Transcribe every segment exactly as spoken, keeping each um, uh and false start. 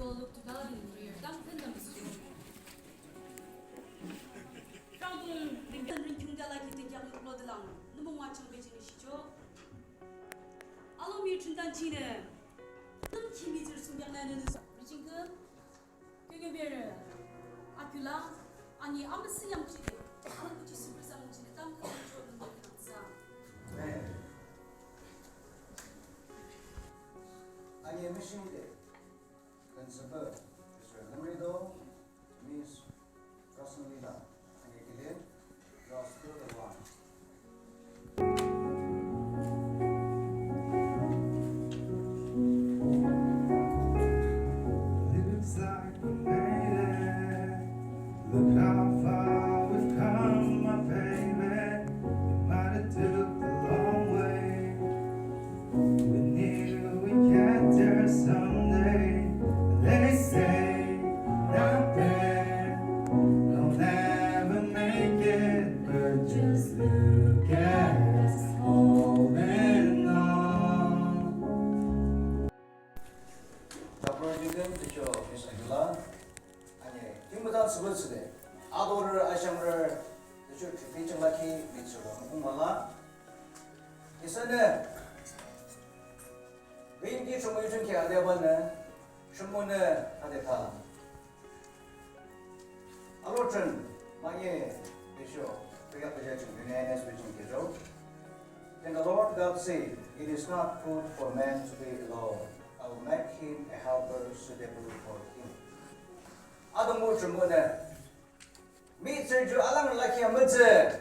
Luk tuta rin rir tam ken tam su. Rangdung rin rin kyung da la ki te kyak luk lo de lang. Numo wa chang be jing shi cho. Alo mi chun dan chi ne. Num ki mi zir sung yak na ne nu sa. Ri jing ke. Ke ke be re. Akula. Ani am si yam chi de. Am ku chi su be sa mu chi de tam ke cho num ke na sa. Amen. Ani mi shi de. Principal, Mister Lemrido, Miss Rosalina, and Evelyn, Ross Kildewan. Looks like we made it. Look how far we've come, my baby. We might have took the long way. We knew we'd get there someday. They say, not bad, they'll never make it, but just look at us holding on. Doctor Jingden, teacher, Miss Angela. Ani, kim bedan sebut sede. Adorü, aşamrü, teacher, teacher, laki, mitzvah, mukung mala. Isane, bin ki chumu yutun ki ade bane, chumu ne ade ta. Alo chen, manye, teacher, kaya kaya chung, yune ne sebut chung kejo. Then the Lord God said, it is not good for man to be alone. I will make him a helper suitable for him. Adung mu chumu ne. Mihtsürü ju alang lakhi amütsü.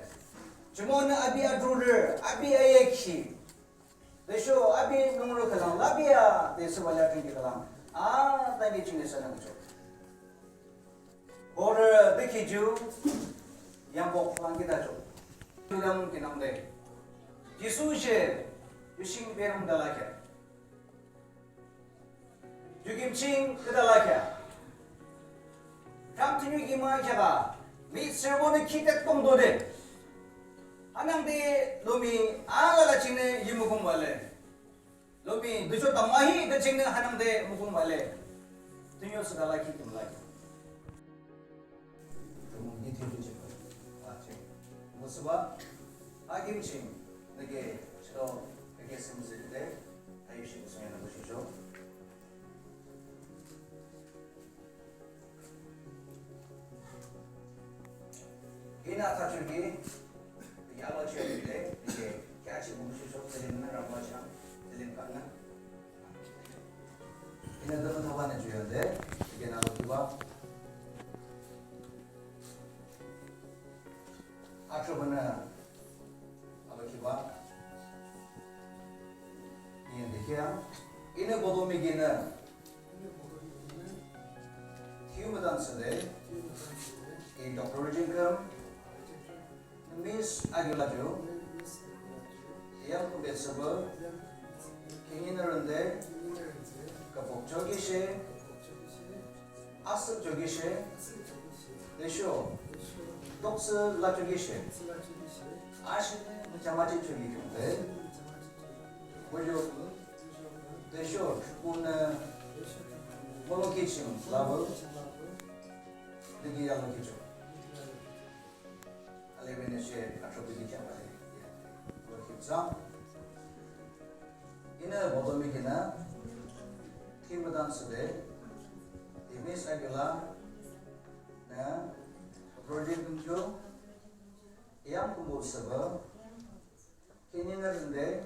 Chumonü abi adurü, abi ayekhi. Tüsho abi nungrü khülang, labi a, tüsho wala trinki khülang. A, tangi chini sanang jo. Borü tükhi ju, yambok langki ta jo. Tulang kinang de. Jisu she, yushing berang dalakhe. Ju kim ching keda lakhe. Kam tünyu kima khe ka. Mihtsürü bonü khite tong do de. Hanang de lomi alala chingnü yi mukung bale. Lomi ducho tamahi de chingnü hanang de mukung bale. Tünyu sü dalakhi tüm lakhe. Tümung nyi thiyu ching, a, ching. Musuba, a, kim ching, nüke, chilo, nüke simzi de, a, yu ching, sung yana musucho. Ina ta churgi, nüke alo ching de, nüke, kya ching musucho, selim na, ramo chang, selim kana. Ina dama thaba ne juya de, ina alo kiba. Atrobana alo kiba. Ina de kya. Ina bodo mi gina. Thiyu madan sede. In Doctor Jingkam. Miss Agilajo, Yangkung Betsaba, Kingi Narande, Kapok Chokishe, Asuk Chokishe, Desho, Tokse La Chokishe, Ashine Machamachi Choki Kyungte, Wajo, Desho, Puna, Molokichim, Labo, Digi Yalokicho. Alebene she atropi di chapale. Lo hipsa. Ina boto mi kina. Thimadan sede. Imis agila. Na. Project kunjo. Yangkung Betsaba. Kingi Narande,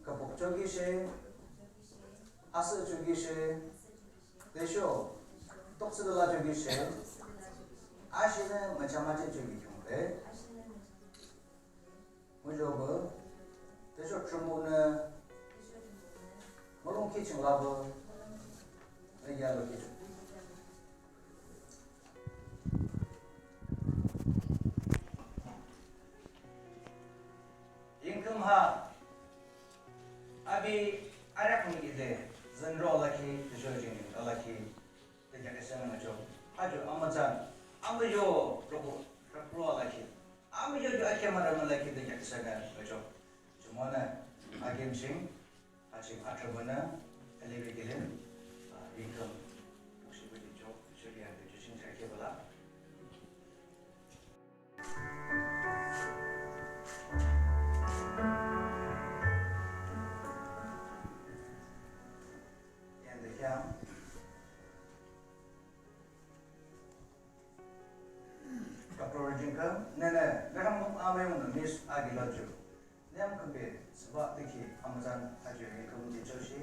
Kapok Chokishe, Asuk Chokishe, Desho, Tokse La Chokishe, Ashine Machamachi Choki Kyungte, Mujoba, Desho Trumune, Mulong Kiching Labo, Yalo Kiching. Yingküm ha, abi arak ni ide, zenro laki, tüsho jing alaki, tüjak esen ngacho. Hajo amazan, ama yo, roko, rakro alaki. Ama yo, yo akhya mara malaki, tüjak esen ngacho. Jumana, agim jing, Achim atrabana, elebe gelen, ah, Yingküm, Nene, nührang mung amüyung nü Miss Aguilar ju. Nü yamkhünbe thsübah de ki amütsan ha ju yamkhünbe de choshi.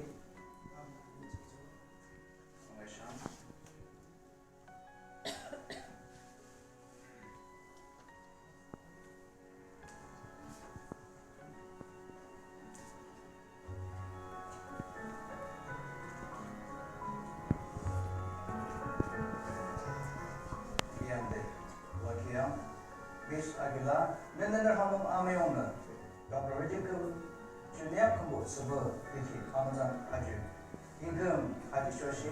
Amüshan. Yande, lakiyam, Miss Aguilar, nene nührang mung amüyung nü, Doctor Rijingküm, ju nü yamkhünbe thsübah de ki amütsan ha ju yamkhünbe de choshi.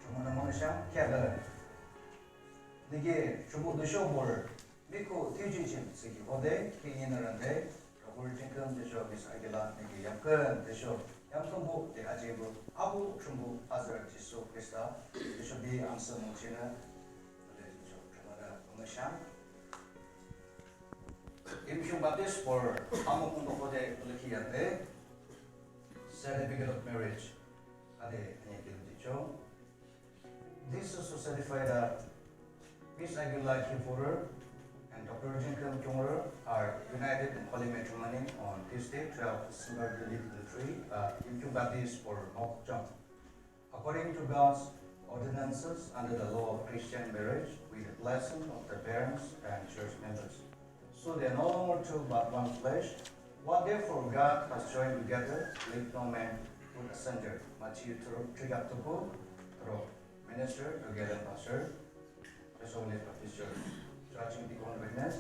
Jumonü mungshang kheahde. Nüke jumo tüsho borü. Miko tüsho jim thsüki hode, kingi nü rande. Doctor Rijingküm tüsho Miss Aguilar nüke yamkhün tüsho yamkhünbe de ajingbe. Abuh Thrünpuh azürü Jisu Khrista. Tüsho api amüsüh mungchinü. Tüsho jumonü mungshang. Yimkhiung Baptist borü amükhungdo hode lakhi yande. Certificate of marriage. Ade, ani kilim ticho. This is to certify that Miss Aguilar Kipurer and Doctor Rijingküm Kyungrü are united in holy matrimony on Tuesday, twelfth December twenty twenty-three at Yimkhiung Baptist Borü Mokokchung. According to God's ordinances under the law of Christian marriage, with the blessing of the parents and church members. So they are no longer two, but one flesh. What therefore God has joined together, let no man put asunder. Matthew three, three, three. Minister, together pastor, Thessalonians Baptist Church, Church in Deacon Witness,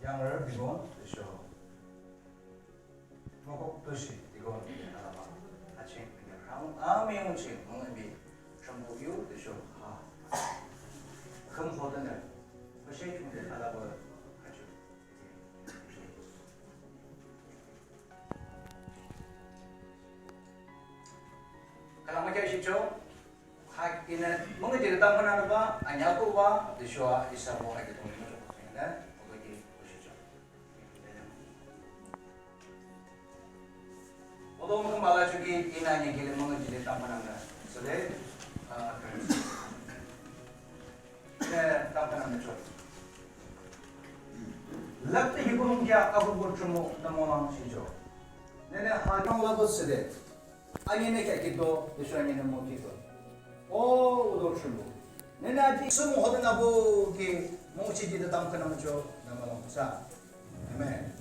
Younger Deacon, the show. Mokoktoshi, Deacon, the Alaba, Haching, the Crown, Ami Unchi, Mungbi, Thrünpuh yu, the show, ha. Khüm Hodaner, Hoshe, the Alaba, Hachu. Khülang makya shicho, ha, inü, mungji de tamkhünangbah, anyükuba, tüsho a, isa mo, ha, ki tong, inü, odo ki, shicho. Odo mungküm bala chuki, inü, anyü ki le mungji de tamkhünangbah, so de, a, eh, tamkhünangbah cho. Lakte hikurung kya aku bo chumo namo lang shicho. Nene ha nang lago sede. Ani ne kya kito, Yeshua ani ne mo kito. O, udo chumo. Nene aji sumo hodo nabo ki mo chiji de tamkhünangbah cho, namo lang sa. Amen.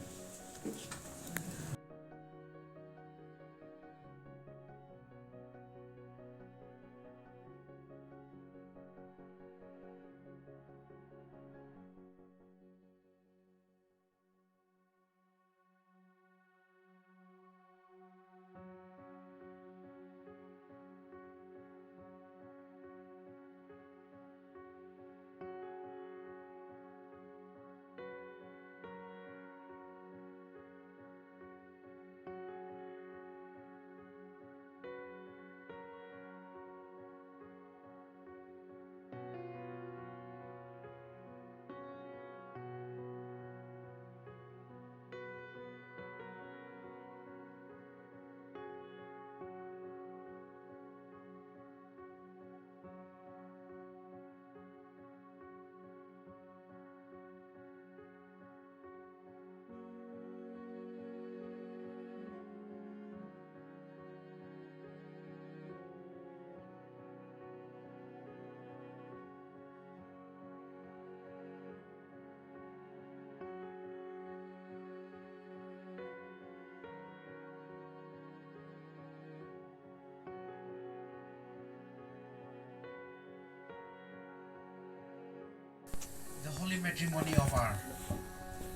The holy matrimony of our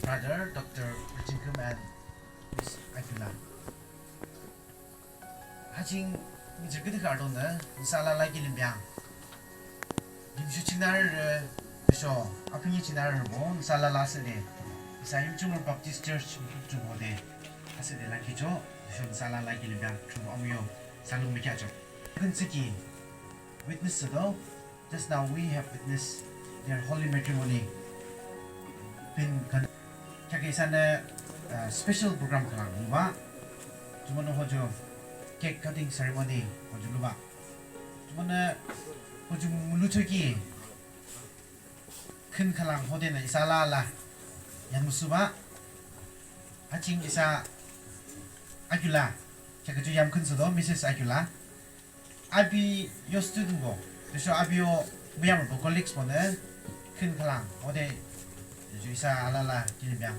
brother, Doctor Rijingküm and Miss Aguilar. Haching, mi jigidi kardon de, nüsa alala kilim biang. Yimshu chingnar, eh, bisho, apinyi chingnar bo, nüsa alala sede. Nüsa Yimchumur Baptist Church, Yimchumur de. Asede lakicho, bisho nüsa alala kilim biang, chumo amuyo, salung mikyacho. Kunsiki, witness do, just now we have witnessed their holy matrimony. Pin kan, kya ke sana, uh, special program kalang, ba? Chumo no hojo, cake cutting ceremony, hojo luba. Chumonü Ho ju mung mulucho ki khün khülang hodenü isa alala yamsübah. Ha ching isa Akula, kheakü ju yamkhün thsüdo, Mrs Akula. Api yo studentbo, tüsho api yo müyamrübo, colleaguesbonü khün khülang hode ju isa alala kilim yang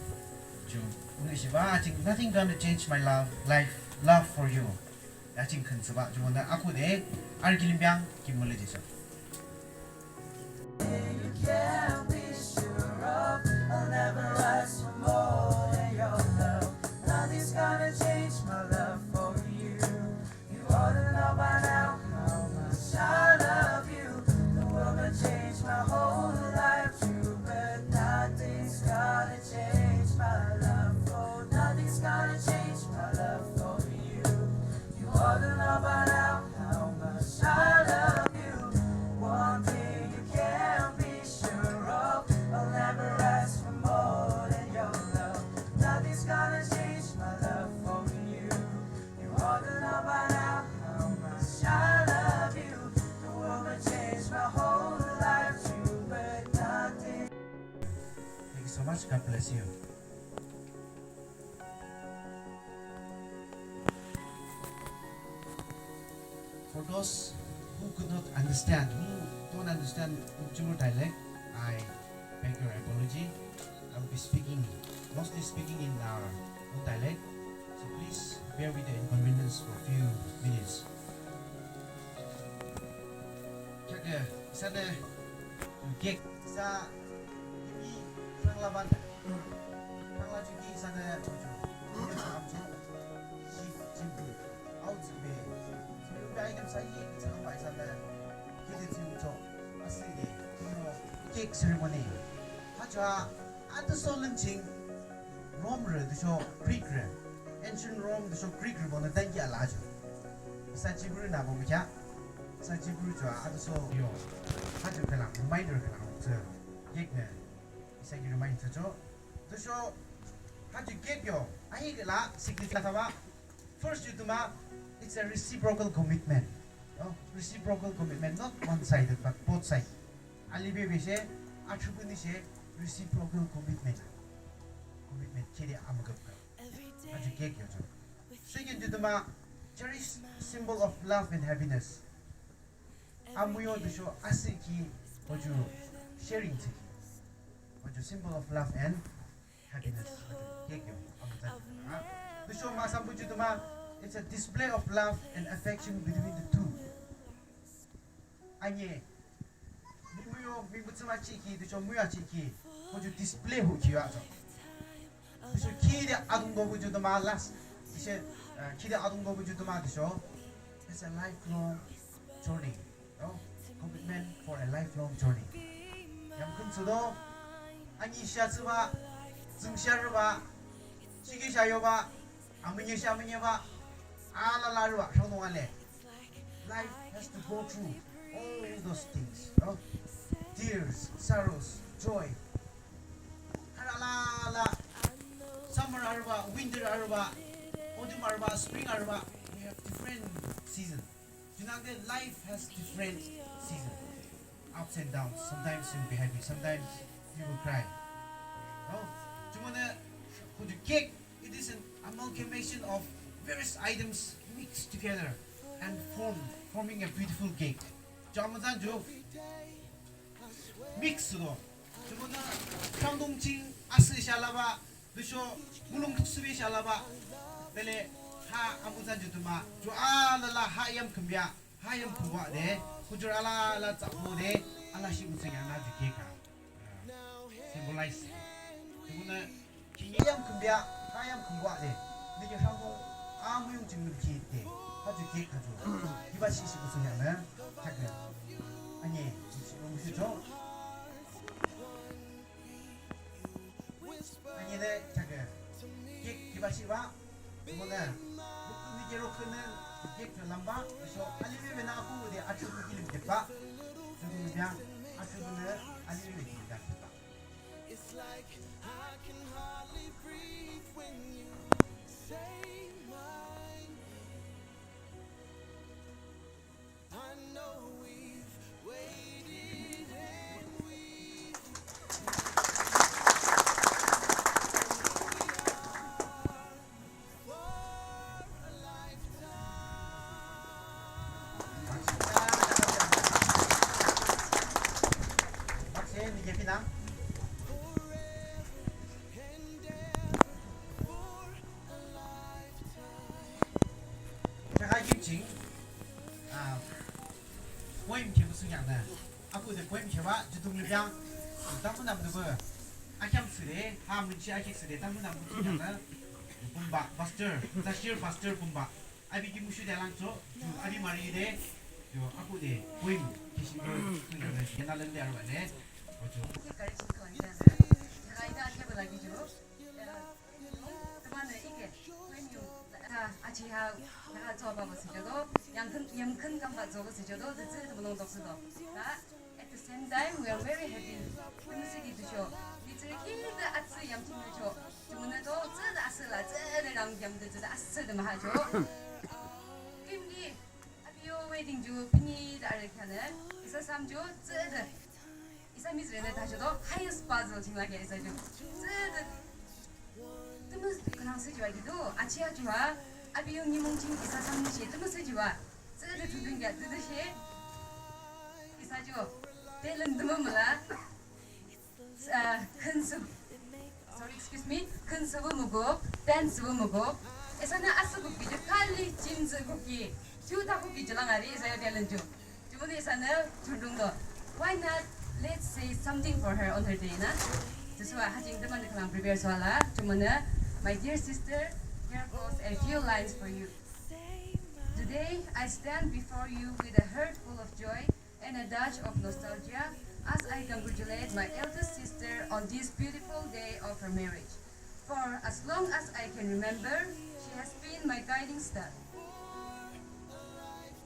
ju müngühshihbah. Ha ching Nothing Gonna Change My Love, Life, Love For You. Ha ching khün thsübah. Jumonü akhuhde arü kilim yang ki müle jihchoh. You can be sure of, I'll never ask for more than your love. Nothing's gonna change my love for you. You ought to know by now how much I love you. The world may change my whole life too, but nothing's gonna change my love for, nothing's gonna change my love for you. You ought to know by now how much I love you. One thing you can be sure of, I'll never ask for more than your love. Nothing's gonna change my love for you. You ought to know by now how much I love you. The world may change my whole life too, but nothing. Thank you so much. God bless you. For those who could not understand, who don't understand Ukjulu dialect, I beg your apology. I will be speaking, mostly speaking in our own dialect. So please bear with the inconvenience for a few minutes. Kheakü isanü gek isa kimi khanglabanü, khangla ju ki isanü ju, shi jimbu, aotsübe, jimbu item sa yi ichangba isanü kide jimcho asühde, you know, cake ceremony. Ha ju a adüso lün ching Romrü tüsho Greekrü, ancient Rome tüsho Greekrübonü tankih alaju. Isa jipürü nübo mükheah, isa jipürü ju a adüso yo. Ha ju khülang reminder khülang tsü cake nü isa ki remind thsücho. Tüsho ha ju cake yo ahi khülang significance thsübah. First ju tümü, it's a reciprocal commitment. Oh, reciprocal commitment, not one-sided, but both side. Alibe bese, atrübünüshe, reciprocal commitment. Commitment khide amüküpkü. Ha ju cake yo ju. Second ju tümü, cherish symbol of love and happiness. Amüyo tüsho asühkhi, ho ju sharing thsükhi. Ho ju symbol of love and happiness. Cake yo amütsan. Tüsho mahsambuh ju tümü, it's a display of love and affection between the two. Ane, mihmüyo mihmüthsüm achihkhi tüsho müyo achihkhi, ho ju display hokhia ato. Tüsho khide adungto buh ju tümü last, tüshe, uh, khide adungto buh ju tümü tüsho, it's a lifelong journey. Oh, commitment for a lifelong journey. Yamkhün thsüdo, ani shatsübah, tsüngsharübah, shikishahiobah, amünyesha amünyebah, alala arübah, shangdung ale. Life has to go through all those things, no? Tears, sorrows, joy. Harü alala, summer arübah, winter arübah, autumn arübah, spring arübah, we have different season. Junangde life has different season, ups and downs. Sometimes you'll be happy, sometimes you will cry. Oh, jumonü, ho ju cake, it is an amalgamation of various items mixed together and form, forming a beautiful cake. Ju amütsan ju mix do. Jumonü shangdung ching asüh shalabah, tüsho mulong thsübe shalabah. Tüle ha amütsan ju tümü, ju alala ha yamkhünbea, ha yamkhünbea de, ho ju alala tsahbo de, alala shi mütsü yanü ju cake ha symbolize. Jumonü ki yamkhünbea, ha yamkhünbea de, nü ki shangdung amüyung ching nü ki de, ha ju cake ha ju. Iba shi shi mütsü yanü, cake. Ani, shi mütsü cho. Ani de cake. Cake kiba shibah. Jumonü, rukun ni ke rukun ni, cake cho lamba, so, alibe be na aku de, achu ku kilim ke ba. Jumonü, achu ku ne, alibe be kilim ke ba. It's like I can hardly breathe when you say my name. I know we've Abuh de poem sheba, Judung Libyang, Tangmünam nübü, akheam süde, ha münchi akhik süde, Tangmünam nübü, Pumba, Pastor, Tashir Pastor Pumba, abi ki mushu de langcho, ju, abi mari de, ju, abuh de, poem, kishin ko, tu ya de, kena lende arwa de, ocho. Ki kari chin ko ya de, ya ida akheba lagi ju. Tümüde ike, kuen yung, ta, achi ha, ha, choba ba si jodo, yangkün, yangkün kamba choba si jodo, tütsü tümü nung tok si do. Ta, at the same time, we are very happy. Tümü si di tüsho, di tsü ki de atsü yam tümü cho. Tümü ne do, tsü de asü la, tsü de ram yam de, tsü de asü de maha cho. Kim di, abi yo wedding ju, pini de are kane, isa sam ju, tsü de. Isa Miss Rene ta shoto highest puzzle ching lake isa ju. Tsüde. Tümüs kanang se jua gitu. Achi achi wa. Abi yung nimung ching isa sang ni she. Tümüs se jua. Tsüde tudun ya. Tsüde she. Isa ju. Telen tümü mala. Ah, künsu. Sorry, excuse me. Künsu bu mugo. Ten su bu mugo. Isa na asu bu gitu. Kali chim su bu ki. Chu ta bu ki jalang ari. Isa ya telen ju. Jumuni sana chundung do. Why not let's say something for her on her day na? Joshua, hajing teman de kalang prepare suala. Jumuni, my dear sister, here goes a few lines for you. Today, I stand before you with a heart full of joy and a dash of nostalgia as I congratulate my eldest sister on this beautiful day of her marriage. For as long as I can remember, she has been my guiding star.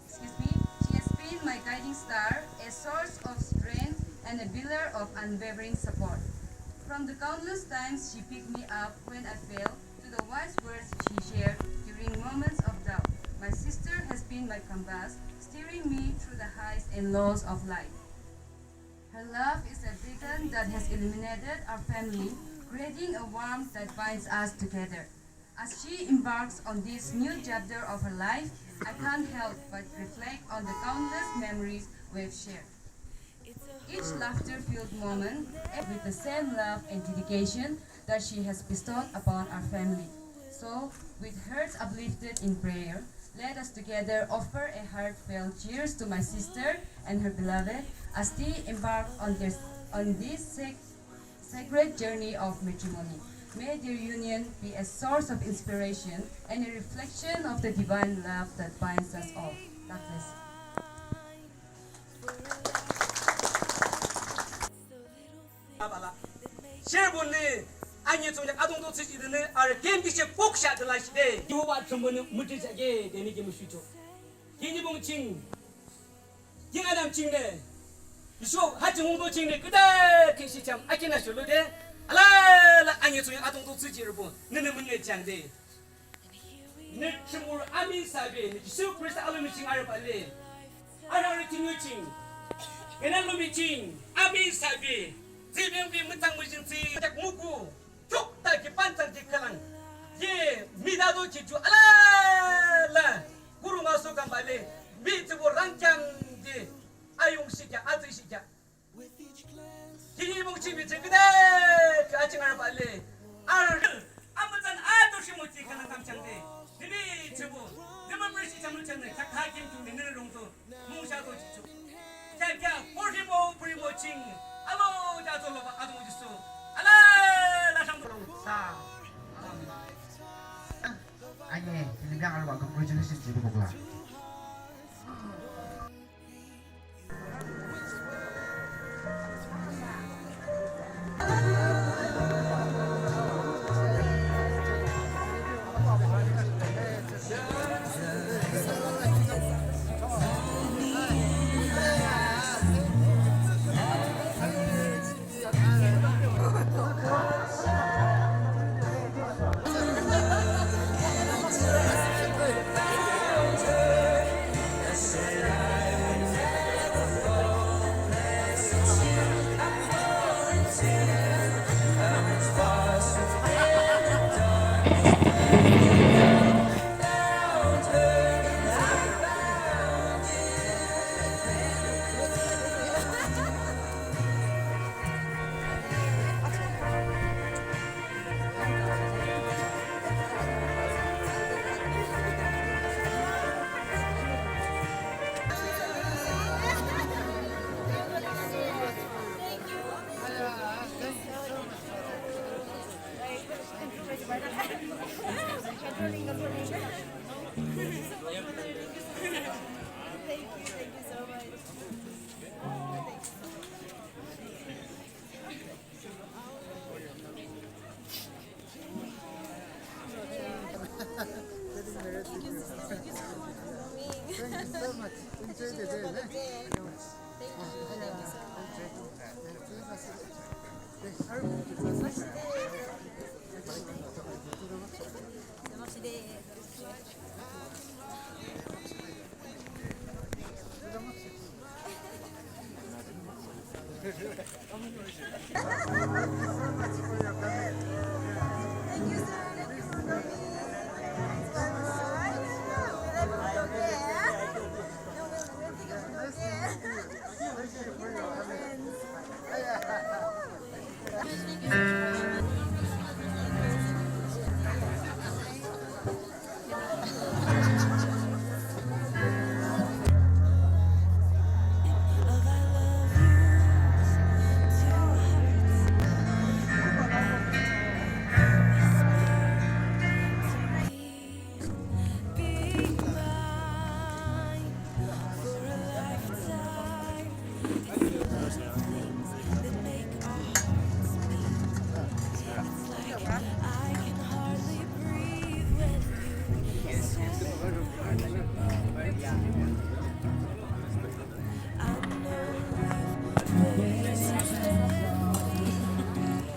Excuse me, she has been my guiding star, a source of strength, and a pillar of unwavering support. From the countless times she picked me up when I fell, to the wise words she shared during moments of doubt, my sister has been my compass, steering me through the highs and lows of life. Her love is a beacon that has illuminated our family, creating a warmth that binds us together. As she embarks on this new chapter of her life, I can't help but reflect on the countless memories we've shared. Each laughter-filled moment, with the same love and dedication that she has bestowed upon our family. So, with hearts uplifted in prayer, let us together offer a heartfelt cheers to my sister and her beloved as they embark on their, on this sec-, sacred journey of matrimony. May their union be a source of inspiration and a reflection of the divine love that binds us all. God bless. Sherbo nü ane tsungyak adungto thsüjide nü arü kemkishe koksha de lashide. Jehova Thrünpuhnü müthrichahkhi de nü ki müshucho. Ki nimung ching, ki nganam chingnü, Jisu ha ching hungdo chingnü küdah kheaküshe cham akinasho lude, alala ane tsungyak adungto thsüjirübo nünü müngnü changde. Nü Thrünpuh amüsabe, nü Jisu Khrista alomi ching arübah le. Arü arü thünio ching, kena lomi ching amüsabe. Tsübebah mütsan müjing tsü, jak muku, chukta ki pantsang ki khülang. Ye, mi dado ki ju alala kurungaso kambah le. Mi tsübo rangkheang de, ayungshihkheah, atsüshihkheah. Ki nimung ching mi tsü küdah kheaküshe ching arübah le. Arü amütsan ato shimo tsü khülang kamchangde. Nü mi tsübo, nü mümüshe chamlu changnü kheaküshe kim chungnü nü rungto mungsha to jicho. Kheaküshe porhimo porhimo ching alo jato loba adung jiso. Alala shangto long sa. Ane, ini biang arübah congratulations jibo bokla. Thank you, thank you so much. Thank you so much. Enjoy the day, eh? Thank you, thank you so much.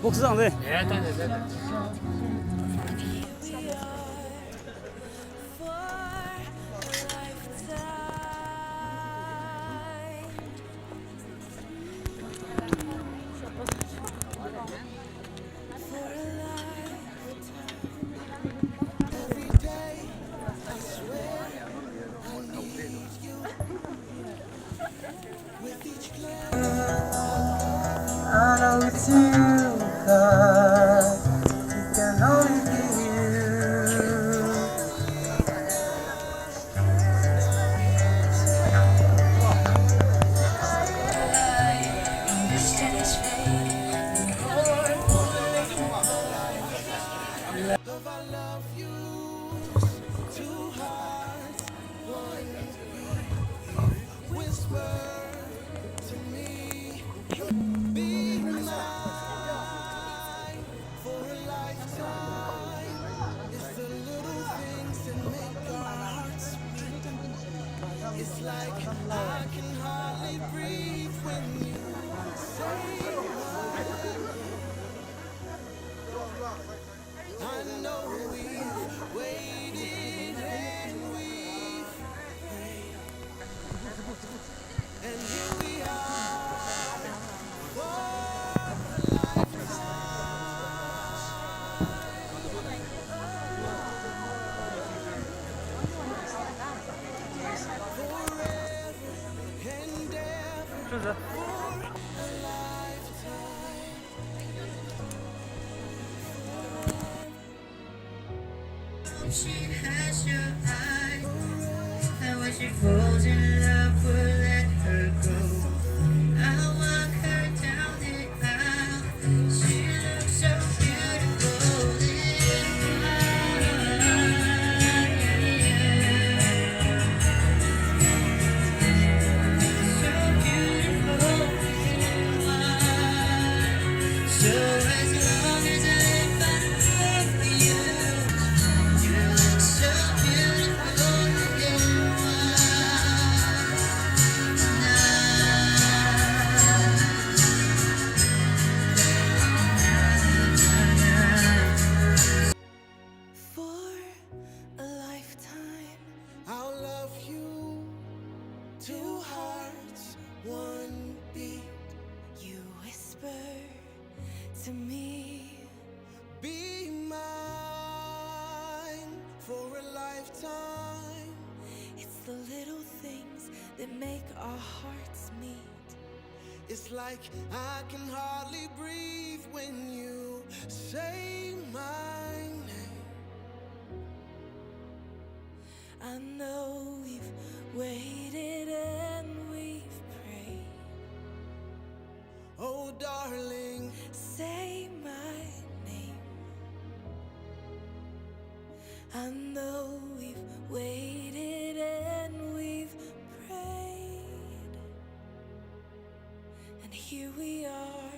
Box zang de. I know it's you, God. It can only be you. She has your eyes. I wish your frozen love would let her go. I walk her down the aisle. She looks so beautiful in white. So beautiful in white. So as long as I live, I love you. You look so beautiful in white. For a lifetime, I'll love you. Two hearts, one beat. You whisper to me, be mine for a lifetime. It's the little things that make our hearts meet. It's like I can hardly breathe when you say my name. I know we've waited and we've prayed. Oh, darling, say my name. I know we've waited and we've prayed, and here we are